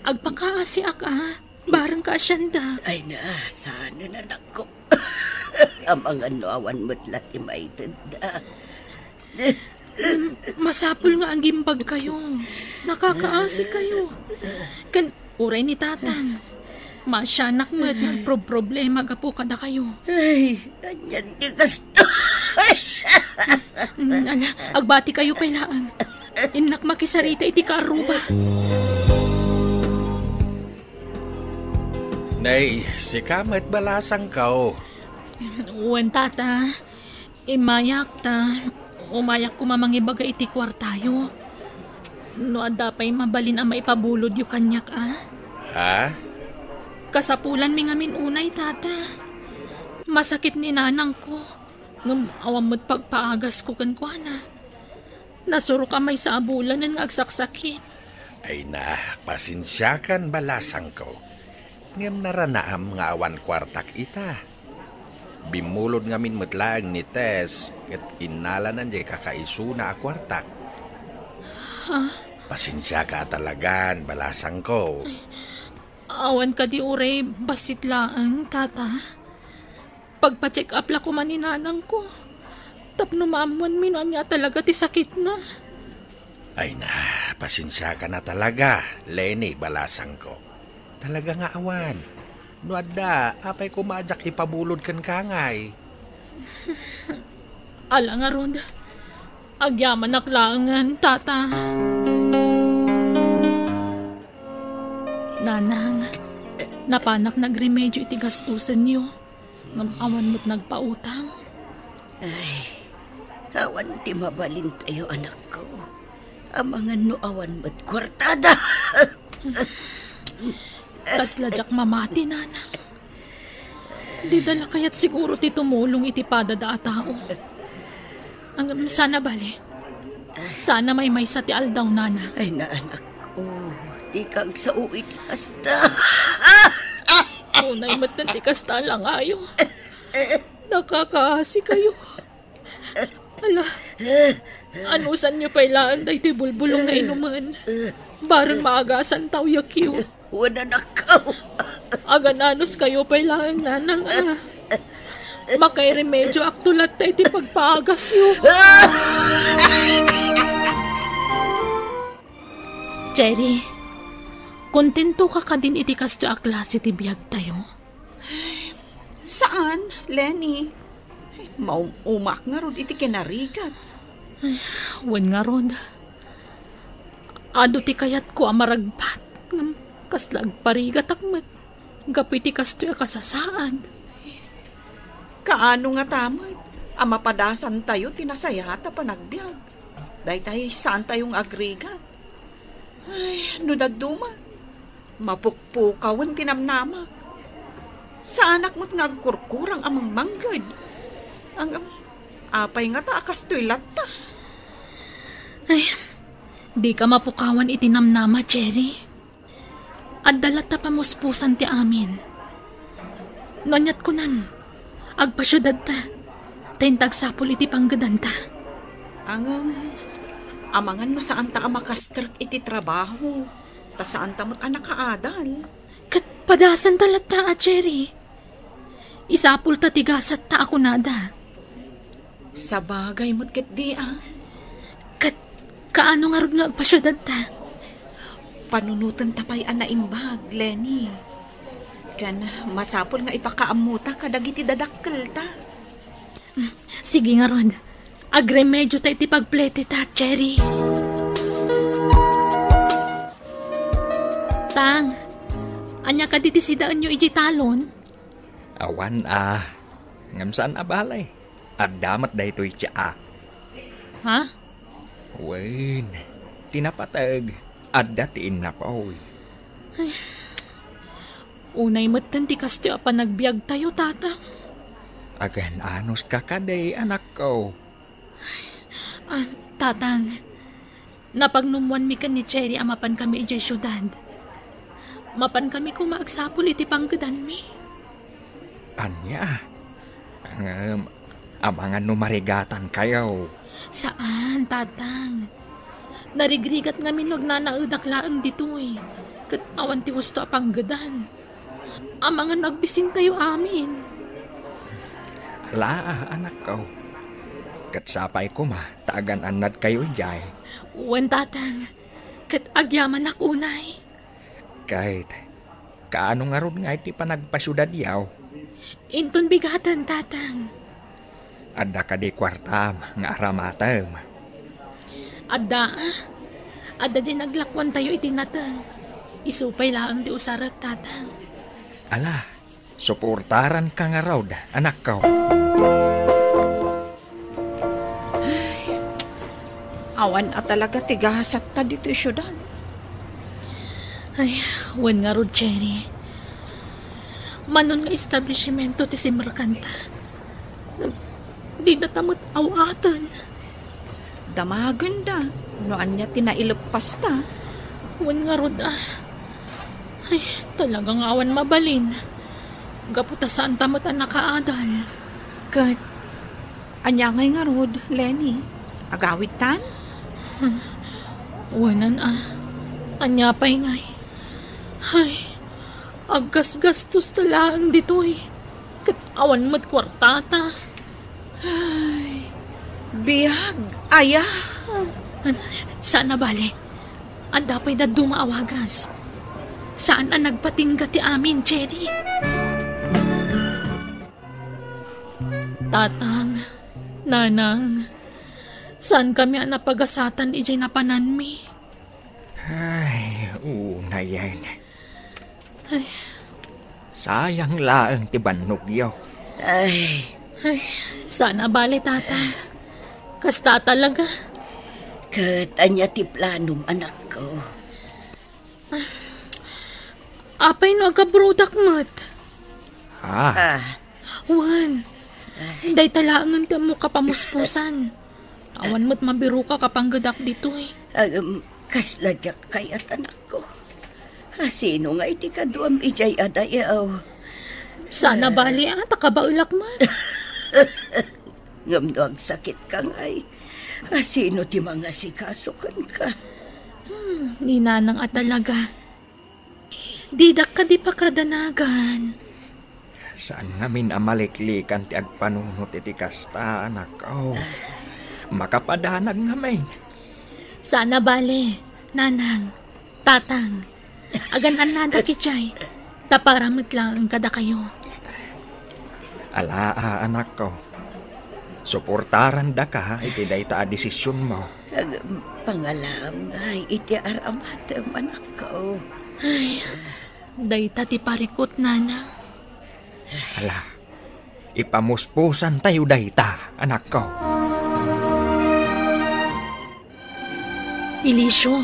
Agpakaasiak, a. Bareng kaasianda. Ay na, saan, anakko. Amangan no awan met la ti maitedda. Masapul nga agimbagkayo. Nakakaasikayo. Ken uray ni Tatang, maasianak met nga agproproblema gapu kadakayo. Ay, anian ti kasto. Mm, ala, agbatikayo pay laeng. Innak makisarita iti kaarruba. Ay, sika met balasangko. Wen, tata. Immayak ta umayak koma mangibaga iti kuartayo. No adda pay mabalin a maipabulodyo kaniak, a? Ha? Kasapulanmi ngamin unay, tata. Masakit ni nanangko, ngem awan met pagpaagasko kenkuana. Nasurok a maysa a bulanen nga agsaksakit. Ay na, pasensiakan, balasangko. Ngem naranaam nga awan kuartak ita. Bimmulod ngamin met laeng ni Tess ket innalanan diay kakaisuna a kuartak. Ha? Pasensiaka a talagan, balasangko. Awan kadi uray bassit laeng, tata? Pagpa-check up la koma ni nanangko tapno maammoanmi no ania talaga ti sakitna. Ay na, pasensiaka na talaga, Leni, balasangko. Talaga nga awan. No adda, apay koma a diak ipabulod kenka ngay? Ala ngarud, agyamanak laengen, tata. Nanang, napanak nagremedyo iti gastusenyo. Ngem awan met nagpautang. Ay, awan ti mabalintayo, anakko. Amangan no awan met kuartada. Kasla diak mamati, nana. Dida la kayat siguro ti tumulong iti padada a tao. Ngem sana bale. Sana maymaysa ti aldaw, nana. Ay, naanak, oh, dika agsao iti kasta. Unay metten ti kasta a langayo. Nakakaasi kayo. Ala, anusanyo pay laeng daytoy bulbulong nga inumen. Bareng maagasan taw yakyo. Wen, anakko. Agan-anos kayo pay laeng, nanang, a. Makairemedyo akto latta iti pagpaagasyo. Cherry, kontento ka kadin iti kastoy a klase ti biagtayo? Saan, Lenny? Maum-umak ngarud iti kinarigat. Ay, wen ngarud. Adu ti kayatko a maragpat, ngem kasla agparigatak met gapu iti kastoy a kasasaad. Kaano ngata met a mapadasantayo ti nasayaat a panagbiag? Daytay saantayo nga agrigat. Ay, no dadduma, mapukpukawen ti namnamak. Saanak met nga agkurkurang a mangmangged. Ang, apay ngata a kastoy latta? Ay, dika mapukawan iti namnama, Cherry. Adda latta pamuspusan ti amin. No aniat kunam, agpasiudadta, ta inta agsapul iti panggedanta. Ngem, amangan no saanta a makastrek iti trabaho, ta saanta met a nakaadal. Ket padasanta latta a Cherry. Isapulta ti gasatta a kunada. Sabagay met ketdi, a. Ket kaano ngarud nga agpasiudadta? Panunotenta pay a naimbag, Lenny. Ken masapul nga ipakaammota kadagiti dadakkelta. Mm, sige ngarud. Agremedyo ta iti pagpleteta, Cherry. Tang, ania kadi ti sidaenyo idiay talon? Awan a, ngem saan a bale. Adda met daytoy tsaa. Ha? Wen, ti napateg, adda ti innapoy. Ay, unay metten ti kastoy a panagbiagtayo, Tatang. Agan-anos ka kadi, anakko? Ah, Tatang, napagnumoanmi ken ni Cherry a mapankami idiay siudad. Mapankami koma agsapul iti panggedanmi. Ania? Ngem, amangan no marigatankayo? Saan, Tatang. Narigrigat ngamin no agnanaedak laeng ditoy, ket awan ti husto a panggedan. Amangan no agbisintayo amin. Alaa, anakko. Ket sapay koma ta agan-annadkayo idiay. Wen, Tatang. Ket agyamanak unay. Ket kaano ngarud nga iti panagpasiudadyo? Inton bigaten, Tatang. Adda kadi kuartam nga aramatem? Adda, a. Adda diay naglakuantayo iti nateng. Isu pay laeng ti usarek, Tatang. Ala, suportaranka ngarud, anakko. Awan a talaga ti gasatta ditoy siudad. Ay, wen ngarud, Cherry. Manon nga establishmento ti simrekanta. Didata met aw-aten. Damagenda no ania ti naileppasta. Wen ngarud, ah. Ay, talaga nga awan mabalin. Gapu ta saanta met a nakaadal. Ket ania ngay ngarud, Lenny? Agawidtan? Wenan, ah. Ania pay ngay? Ay, aggasgastosta laeng ditoy. Ket awan met kuartata. Ay, biag, aya. Saan a bale. Adda pay dadduma a wagas. Saan a nagpatingga ti amin, Cherry. Tatang, Nanang, saankami a napagasatan idiay napananmi. Ay, unayen. Ay. Sayang laeng ti bannogyo. Ay. Ay, saan a bale, Tata. Kasta talaga. Ket ania ti planom, anakko? Apay no agabrodak met? Ah. Ah. Wen, dayta laengen ti ammok a pamuspusan. Awan met mabiroka a panggedak ditoy. Agam, kasla diak kayat, anakko. A, sino nga iti kaduam idiay a dayaw? Saan a bale, ah, ta kabaelak met. Ngem no agsakit ka ngay, a, sino ti mangasikaso kenka? Hmm, ni Nanang a talaga. Didak kadi pakadanagan. Saan ngamin a maliklikan ti agpanunot iti kasta, anak. Aw, makapadanag ngamin. Saan a bale, Nanang, Tatang. Agan-annadak idiay, ta para met laeng kadakayo. Alaa, anakko. Suportarandaka iti dayta a desisionmo. Ag-, pangalaam ngay iti aramatem, anakko. Ay, dayta ti parikut, Nanang. Ala, ipamuspusantayo dayta, anakko. Elicio,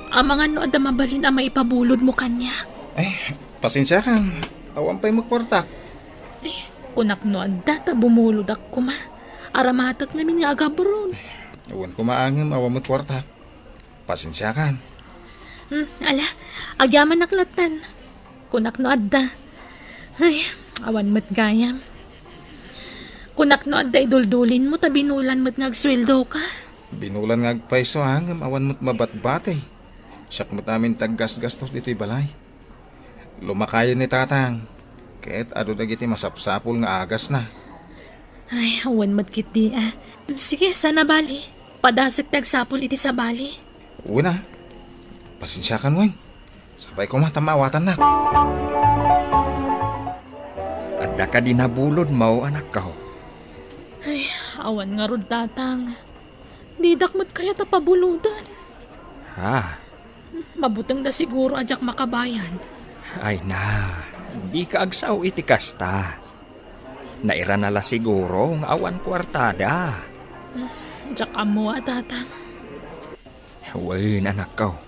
amangan no adda mabalin a maipabulodmo kaniak? Ay, pasensiakan. Awan pay met kuartak. Ay, kunak no adda ta bumulodak koma. Aramatek ngamin nga agabroad. Wen koma ngem awan met kuartak. Pasensiakan. Hmm, ala, agyamanak lattan. Kunak no adda. Ay, awan met gayam. Kunak no adda iduldulinmo ta binulan met nga agsueldoka. Binulan nga agpayso, a, ngem awan met mabatbati. Siak met amin ti aggasgastos ditoy balay. Lumakayen ni Tatang, ket adu dagiti masapsapul nga agasna. Ay, awan met ketdi, a. Sige, saan a bale. Padasek ti agsapul iti sabali. Wen a. Pasensiakan wen. Sapay koma ta maawatannak. Adda kadi nabulodmo, anakko? Ay, awan ngarud, Tatang. Didak met kayat a pabulodan. Ha? Mabutengda siguro a diak makabayad. Ay na, dika agsao iti kasta. Nairana la siguro nga awan kuartada. Diak ammo a, Tatang. Wen, anakko.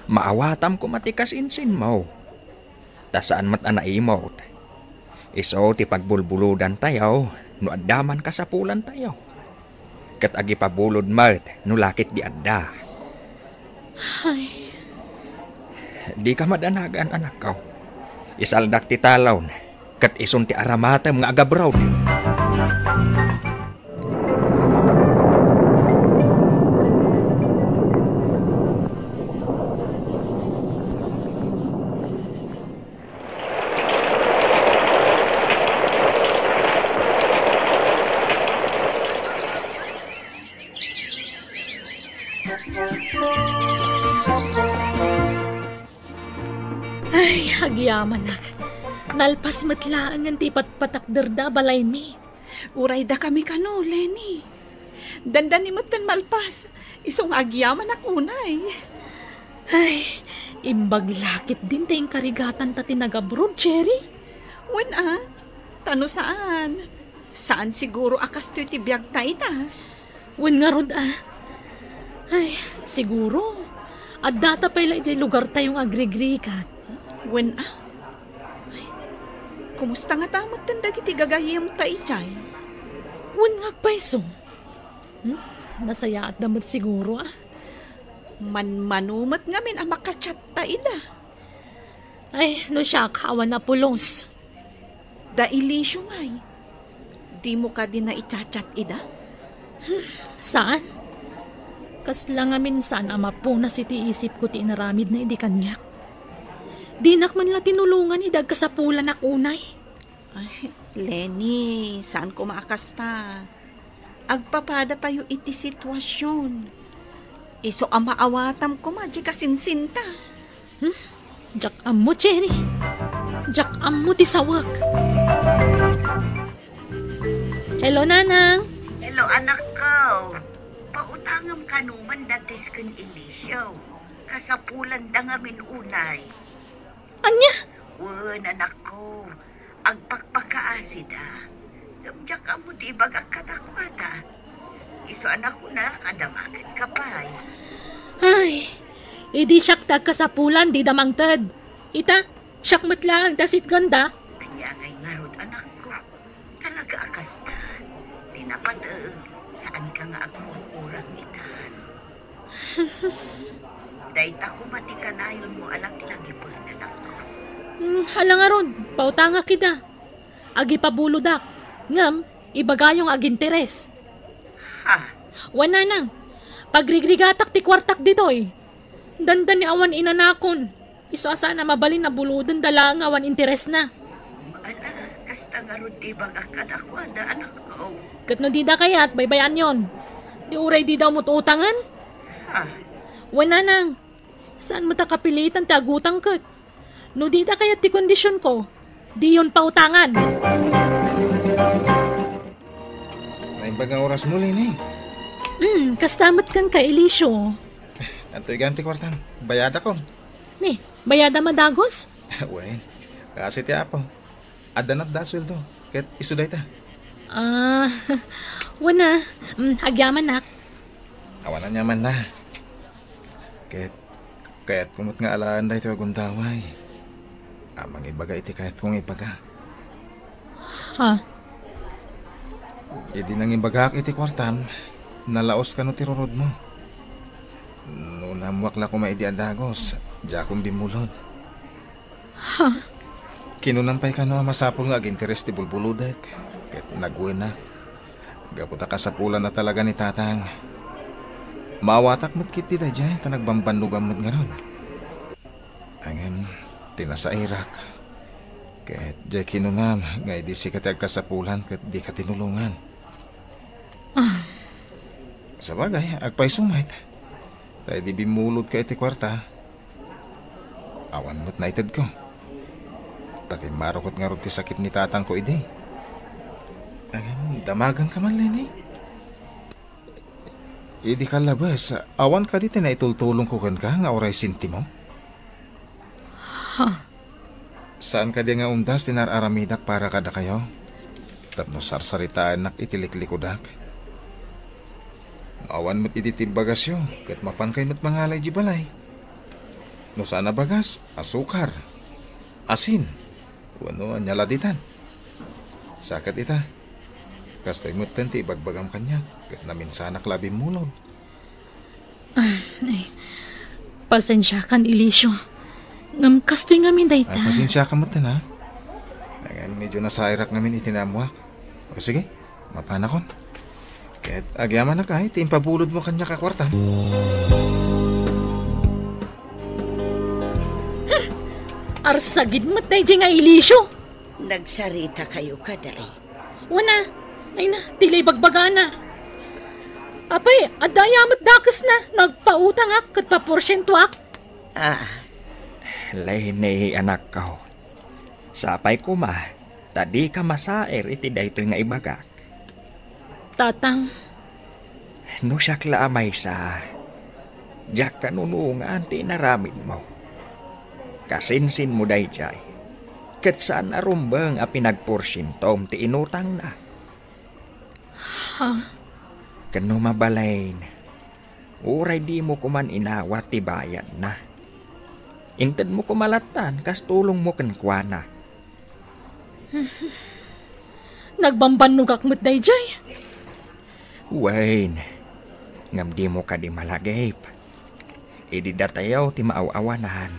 Maawatam koma ti kasinsinmo. Ta saan met a naimut. Isu ti pagbulbulodantayo no adda man kasapulantayo. Ket agipabulod met no la ketdi adda. Ay. Dika madanagan, anakko. Isaldak ti talon, ket isun ti aramatem nga agabroad. Ay, agyamanak. Nalpas met laengen ti ipatpatakderda a balaymi. Uray dakami kano, Lenny. Dandani metten malpas. Isu nga agyamanak unay. Ay, imbag la ketdin ti inkarigatanta ti nag-abroad, Cherry. Wen a, ta no saan, saan siguro a kastoy ti biagta ita. Wen ngarud a. Ay, siguro, addata pay la idiay lugartayo nga agrigrigat. Wen a. Ay, kumusta ngata metten dagiti gagayyemta idiay? Wen nga agpayso. Hmm? Nasayaatda met siguro a. Manmano met ngamin a makachatta ida. Ay, no siak, awan a pulos. Da Elicio ngay, dimo kadi naichat-chat ida? Hmm, saan? Kasla ngamin saan a mapunas iti isipko ti inaramidna idi kaniak. Dinak man la tinulongan idi agkasapulanakan unay. Ay, Leni, saan koma a kasta. Agpapadatayo iti situasion. Isu a maawatam koma diay kasinsinta. Hmm? Diak ammo, Cherry. Diak ammo ti sawek. Hello, Nanang. Hello, anakko. Pautangam kano man datis ken Elicio. Kasapulanda ngamin unay. Ania? Wen, anakko, agpakpakaasida. Ngem diak ammo ti ibagak kadakuada. Isu a nakunak a damagenka pay. Ay, idi siak ti agkasapulan, dida mangted. Ita, siak met laeng ti asitganda. Ania ngay ngarud, anakko? Talaga a kasta, ti napateg, saanka nga agkur-kurang itan. Dayta koma ti kanayonmo a laglagipen, anakko. Hmm, ala ngarud, pautangak ida. Agipabulodak, ngem ibagayo nga aginteres. Ha? Wen, Nanang, pagrigrigatak ti kuartak ditoy. Dandani awan inanakon. Isu a saan a mabalin a bulodenda laeng awan interesna. Ala, kasta ngarud ti ibagak kadakuada, anakko. Ket no dida kayat, baybay-anyon. Di uray dida umut-utangen? Ha? Wen, Nanang, saan met a kapilitan ti agutang ket. No dida kayat ti kondisionko, diyon pautangan. Naimbag nga orasmo, Leni. Hmm, kasta met kenka, Elicio. Adtoy gayam ti kuartam. Bayadakon. Ni, bayadam a dagus? Wen, kaasi ti Apo. Adda natda a sueldo, ket isu dayta. Ah, wen a. Mm, agyamanak. Awan aniamanna. Ket kayatko met nga alaen daytoy a gundaway a mangibaga iti kayatko nga ibaga. Ha? Idi nangibagak iti kuartam, nalaos kano ti rurudmo. No naammoak la koma idi a dagus, diakon bimmulod. Ha? Kinunam pay kano a masapul nga aginteres ti bulbulodek, ket nagwenak. Gapu ta kasapulan a talaga ni Tatang. Maawatak met ketdi daydiay ta nagbambannogam met ngarud. Ngem, ti nasairak, ket diay kinunam nga idi sika ti agkasapulan ket dika tinulongan. Ah. Sabagay, agpayso met. Ta idi bimmulodka iti kuarta, awan met naitedko. Ta kimmaro ket ngarud ti sakit ni tatangko idi. Ngem, damagenka man, Leni? Idi kallabes, awan kadi ti naitultulongko kenka nga uray sentimo? Ha? Saan kadi nga undas ti nar-aramidak para kadakayo? Tapno sarsaritaennak iti liklikudak. No awan met idi ti ibbagasyo, ket mapankay met mangala idiay balay. No saan a bagas, asukar, asin, wenno ania la ditan. Sa ket ita, kastoy metten ti ibagbagam kaniak, ket naminsanak la a bimmulod. Ah, ay, pasensiakan, Elicio. Ngem kastoy ngamin dayta. Ay, pasensiakan metten, ha? Ay, medyo nasairak ngamin iti naammoak. O sige, mapanakon. Ket agyamanak ay ti impabulodmo kaniak a kuarta. Arsagid met daydiay nga Elicio. Nagsaritakayo kadi. Wen a, ay na, ti la ibagbagana. Apay, adda aya met dakesna, nagpautangak ket paporsientoak. Ah. Leni, anakko. Sapay koma, ta dika masair iti daytoy nga ibagak. Tatang. No siak la a maysa, Diak kanunongan ti inaramidmo. Kasinsinmo daydiay, ket saan a rumbeng a pinagporsientom ti inutangna. Ha? Ken no mabalin, uray dimo koman inawat ti bayadna, intedmo koma lattan kas tulongmo kenkuana. Nagbambannogak met daydiay. Wen, ngem dimo kadi malagip. Idi datayo ti maaw-awanan,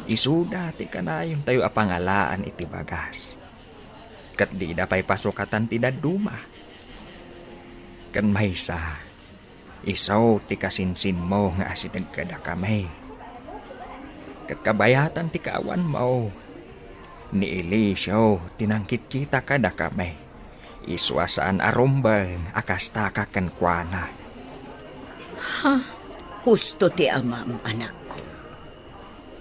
isuda ti kanayontayo a pangalaan iti bagas. Ket dida pay pasukatan ti dadduma. Ken maysa, isu ti kasinsinmo nga asideg kadakami. Ket kabayatan ti kaawanmo, ni Eliseo ti nangkitkita kadakami. Isu a saan a rumbeng a kastaka kenkuana. Ha? Husto ti amam, anakko.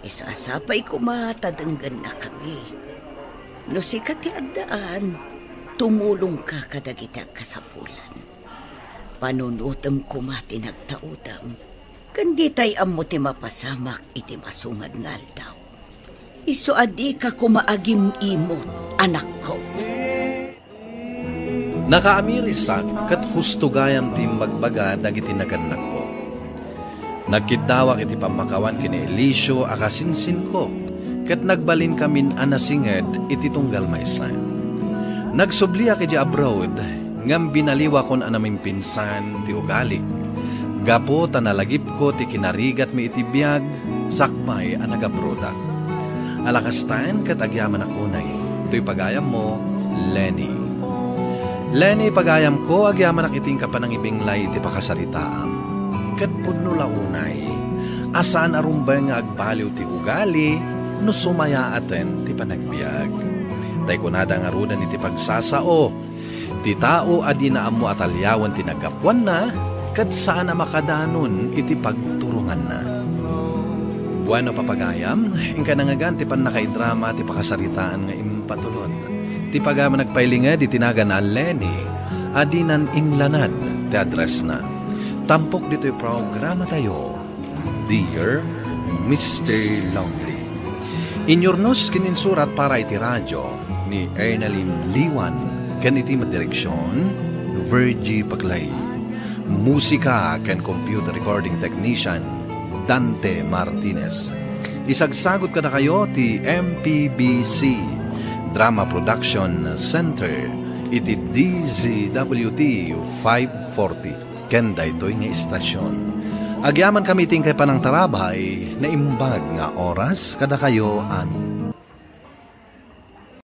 Isu a sapay koma ta denggennakami. No sika ti addaan, tumulongka kadagiti agkasapulan. Panunotem koma ti nagtaudem, ken ditay ammo ti mapasamak iti masungad nga aldaw. Isu a dika koma agim-imot, anakko. Nakaamirisak ket husto gayam ti imbagbaga dagiti nagannakko. Nagkiddawak iti pammakawan ken ni Eliseo a kasinsinko, ket nagbalinkamin a nasinged iti tunggal maysa. Nagsubliak idiay abroad, ngem binaliwakon a namimpinsan ti ugali, gapu ta nalagipko ti kinarigatmi iti biag sakbay a nagabrodak. Alakastan ket agyamanak unay, toy pagayammo, Lenny. Lenny, pagayamko, agyamanak iti inka panangibinglay iti pakasaritaam. Ket pudno la unay, a saan a rumbeng nga agbaliw ti ugali no sumayaaten ti panagbiag. Tay kunada ngaruden iti pagsasao, ti tao a dina ammo a taliawen ti naggapuanna, ket saan a makadanon iti pagturonganna. Bueno, papagayam, inka nangngegan ti pannakaidrama ti pakasaritaan nga impatulod. Ti pagayam a nagpailinged iti nagan a Lenny a dinan inlanad ti addressna. Tampok ditoy programatayo, Dear Mister Lonely. Inyurnos ken insurat para iti radio ni Ernalyn Liwan ken iti direksyon, Virgie Paclay. Musika ken computer recording technician, Dante Martinez. Isagsagut kadakayo ti M P B C Drama Production Center iti D Z W T five forty. Ken daytoy nga istasyon, agyamankami iti inkay panangtarabay, naimbag nga oras kadakayo amin.